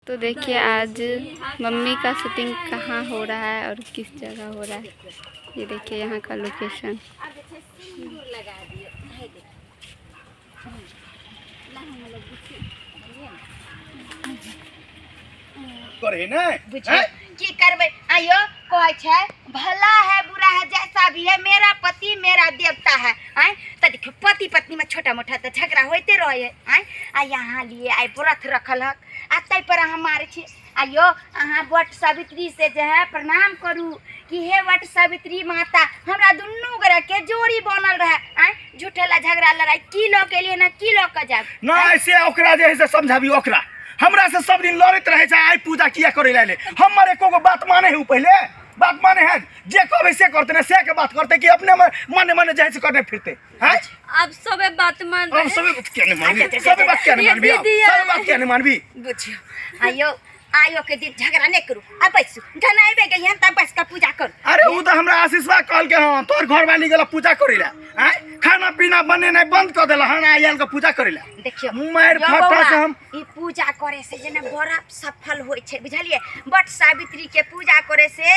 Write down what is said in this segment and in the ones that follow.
तो देखिए आज मम्मी का शूटिंग कहाँ हो रहा है और किस जगह हो रहा है। ये देखिए यहाँ का लोकेशन। करे ने बुझियौ की करबै। आइयो कहै छै भला है बुरा है जैसा भी है मेरा पति मेरा देवता है। आँय तऽ देखियौ पति पत्नी में छोटा मोटा तऽ झगड़ा होइते रहै है। आँय आ यहाँ लिए आइ व्रत रखल हक आ ताहि पर अहाँ मारै छी। आइयो अहाँ वट सावित्री से जे है प्रणाम करू कि हे वट सावित्री माता हमरा दुनू गोरा के जोड़ी बनल रहे। आँय झूठेला झगड़ा लड़ाई की लऽ के एलियै ना की लऽ के जायब। ना ऐसे ओकरा जे है से समझाबी ओकरा हमरा से सब दिन लड़ैत रहे छै। आइ पूजा किया करे ला एलै? हमर एको गो बात माने है उ? पहिले बात माने है? जे कहबै से करते ना से के बात करते कि अपने मने मने जे है से करने फिरते हैं? अब सबे बात मान अब रहे। सबे बात किया नहीं मानबी? अच्छा, अच्छा, सबे बात किया नहीं ये मानबी? अब दीदी सबे बात किया नहीं मानबी? बुझियौ आइयो आइयो के दिन झगड़ा नहीं करू आ बैसू जहन आबि गेलियै हन तब बैस कऽ पूजा करू। अरे उ तऽ हमरा आशीषवा कहलकै हँ तोहर घरवाली गेल पूजा करे ला। आँय खाना पीना बनेनाइ बंद कऽ देला हन आयल के पूजा करे ला। देखियौ मारि यौ फटा बौआ, से हम ई पूजा करे से जेना बड़ा सफल होइ छै बुझलियै। वट सावित्री के पूजा करे से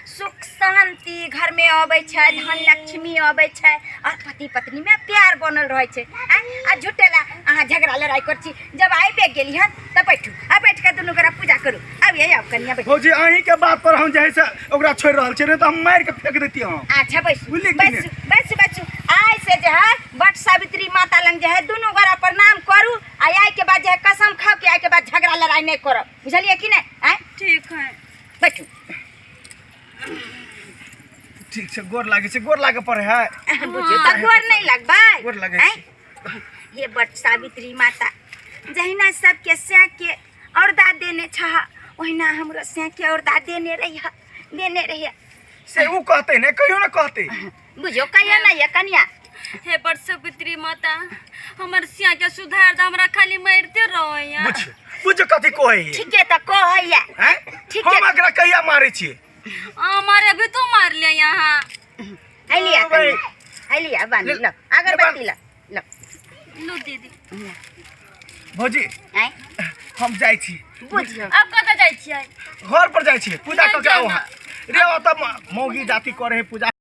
सुख शांति घर में अबै छै, धन लक्ष्मी अबै छै और पति पत्नी में प्यार बनल रहै छै। आँय आ झूठेला अहाँ झगड़ा लड़ाई करै छी। जब आबि गेली हन तऽ बैठू आ बैठ के दुनू गोरा पूजा करू। आब ये आब कनिया बैठू। भौजी अहीं के बात पर हम जे है से ओकरा छोड़ि रहल छी, नहीं तऽ हम मारि के फेंक देती हम। अच्छा बैसू बुझलियै कि बैसू बैसू बैसू। आइ से जे है वट सावित्री माता लग जे है दुनू गोरा प्रणाम करू आ आइ के बाद जे है कसम खाउ कि आइ के बाद झगड़ा लड़ाई नहीं करब बुझलियै कि नहीं? आँय ठीक है बैठू। ठीक छै गोर लागै छै, गोर लागे पड़े है। बुझियौ तऽ गोर नहीं लगबै। गोर लागै आँय? हे वट सावित्री माता जहिना सबके सैं के औरदा देने छह ओहिना हमरो सैं के औरदा देने रहिह देने रहिह। से उ कहते ने कहियो ना कहते। बुझियौ कहियो ना ये कनिया। हे वट सावित्री माता हमर सिया के सुधार द हमरा खाली मारिते रहैया। बुझ बुझ कथी कहै है? ठीके तऽ कहैया। आँय? ठीके। हम एकरा कहिया मारै छियै? हमारे अभी तो मार लिया यहाँ। है लिया हाँ भाई। कनिया है लिया बानी ले- लो अगरबत्ती ले लो लो लो दीदी। भौजी आँय हम जाइ छी। बुझियौ अब कतऽ जाइ छियै? घर पर जाइ छी पूजा नहि कऽ के आउ। जाना। रे ओतऽ मौगी जाति करे है पूजा।